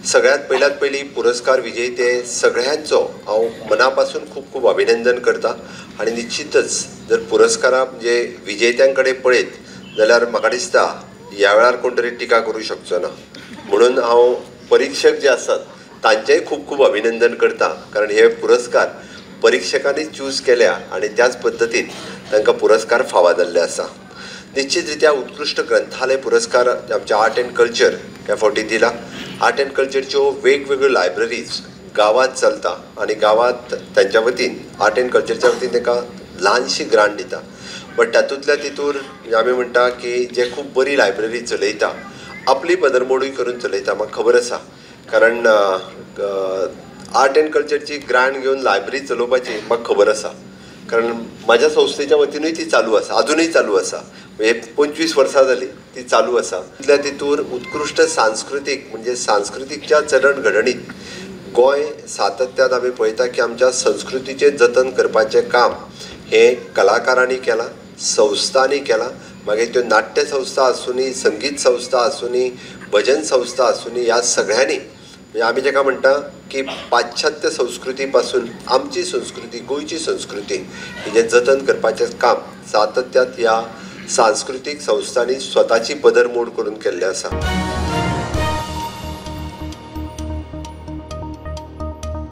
सगळ्यात पयल्यात पयलीं पुरस्कार विजेते सगळ्यांचो हांव मना पासून खूब खूब अभिनंदन करता आनी निश्चितच जर पुरस्कारा म्हणजे विजेत्यां कडेन पळयत जाल्यार म्हाका दिसता ह्या वेळार कोण तरी टिका करूं शकचो ना, म्हणून हांव परिक्षक जे आसात तांचेय खूब खूब अभिनंदन करता, कारण हे पुरस्कार परिक्षकांनी चूज केल्या आनी त्याच पद्दतीन तांकां पुरस्कार फावा जाल्ले आसा. निश्चित रित्या उत्कृश्ट ग्रंथालय पुरस्कार आमच्या आर्ट एंड कल्चर ह्या फावटी दिला. आर्ट एंड कल्चरच्यो वेगवेगळ्यो लायब्ररीज गांवांत चलता आनी गांवांत तांच्या वतीन आर्ट एंड कल्चरच्या वतीन तांकां ल्हानशी ग्रांट दिता, बट तातूंतल्या तितूर आमी म्हणटा की जे खूब बरी लायब्ररी चलयता आपली पदरमोडूय करून चलयता, म्हाका खबर आसा, कारण आर्ट एंड कल्चरची ग्रांट घेवन लायब्ररी चलोवपाची म्हाका खबर आसा, कारण म्हाज्या संस्थेच्या वतीनूय ती चालू आसा, आजुनूय चालू आसा, म्हणजे 25 वर्सां जालीं ती चालू आसा. तितल्या तितूर उत्कृश्ट सांस्कृतीक म्हणजे सांस्कृतीकच्या चलण घडणीत गोंय सातत्यान आमी पळयता की आमच्या संस्कृतीचें जतन करपाचें काम हें कलाकारांनी केलां, संस्थांनी केलां, मागीर त्यो नाट्य संस्था आसूनी, संगीत संस्था आसूनी, भजन संस्था आसूनी, ह्या सगळ्यांनी म्हणजे आमी जेका म्हणटा की पाश्चात्य संस्कृती पासून आमची संस्कृती, गोंयची संस्कृती हेजें जतन करपाचें काम सातत्यात ह्या सांस्कृतीक संस्थांनी स्वताची पदर मोड करून केल्लें आसा.